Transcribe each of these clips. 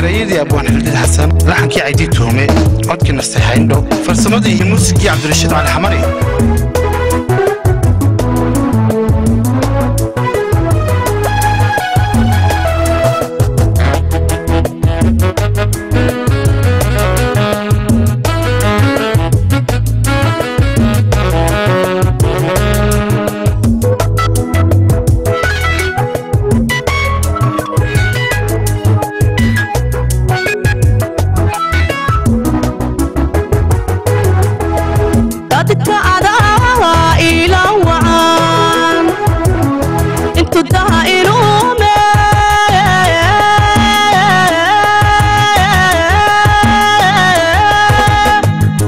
Erayadii Abwaan Xildid Xasan, laxankii Caydi Tuume, codkii Nasteexa Indho, farsamadii iyo muusigii Cabdirashiid Cali Xamari. Dadka adaa ila wacan intu daa'ilume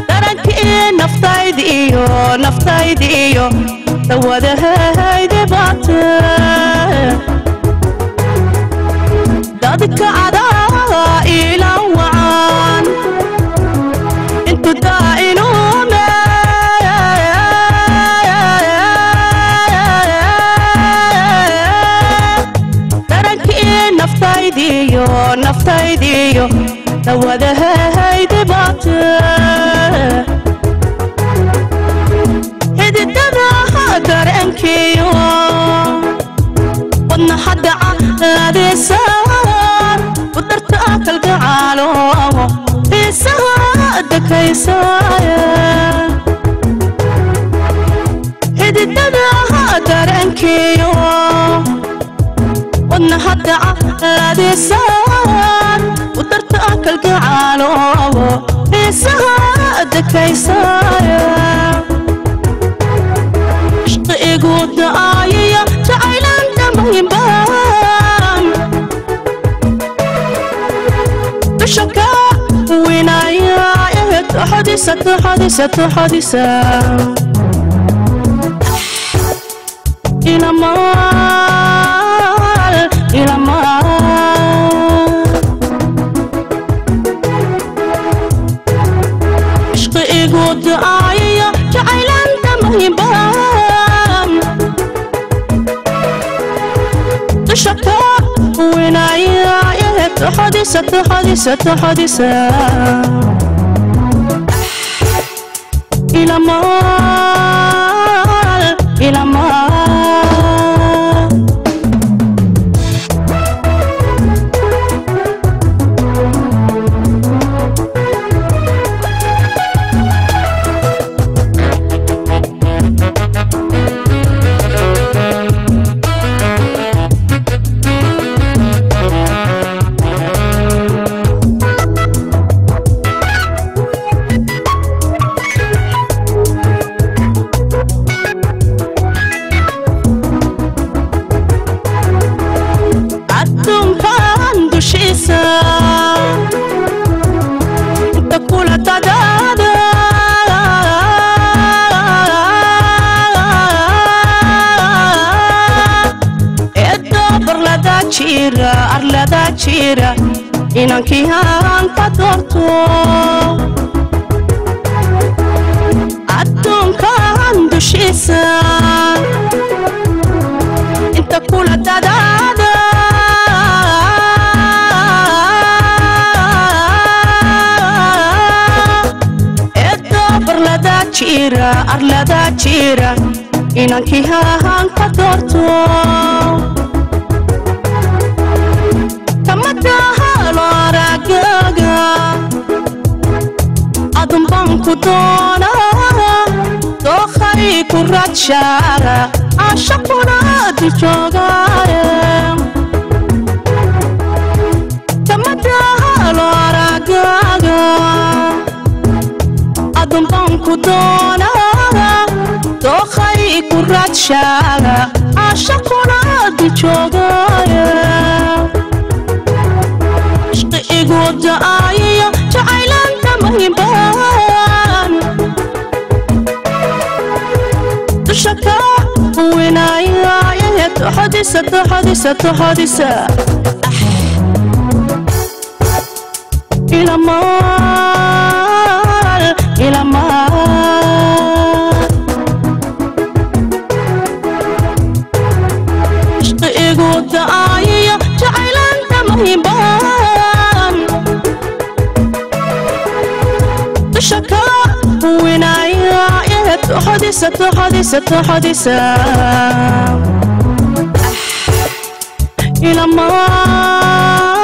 darankii naftaydiiyo naftaydiiyo dawadahaydi baate. Dadka adaa ila wacan intu daa'ilume darankii naftaydiiyo naftaydiiyo dawadahaydi baate. Xididada dareenkiyo wadna hadaca adeesaan u darta kalgacaalo xiisaha dakaysaya. Xididada dareenkiyo wadna hadaca adeesaan u darta kalgacaalo xiisaha dakaysaya. Ishqi igu da'ayaya jacaylan dhammaynbaan dusha ka winaya tuxodisa tuxodisa tuxodisa ilamaal ilamaal. Ishqi igu da'ayaya jacaylan dhammaynbaan dusha ka winaya tuxodisa tuxodisa tuxodisa ilamaal ilamaal. Adduunkan dushiisa inta kula dadaada eedda barlada jira arlada jira inankii aan ka doorto. Adduunkan dushiisa inta kula dadaada eedda barlada jira arlada jira inankii aan ka doorto. Kamadahalo aragaga adun baan ku doonaa dookhay ku radshaara caashaquna dul joogaaye. Kamadahalo aragaga adun baan ku doonaa dookhay ku radshaara caashaquna dul joogaaye. Ishqi igu da'ayaya jacaylan dhammaynbaan dusha ka winaya tuxodisa tuxodisa tuxodisa ilamaal ilamaal. Ishqi igu da'ayaya jacaylan dhammaynbaan Tuxodisa, tuxodisa, tuxodisa. Ilamaa.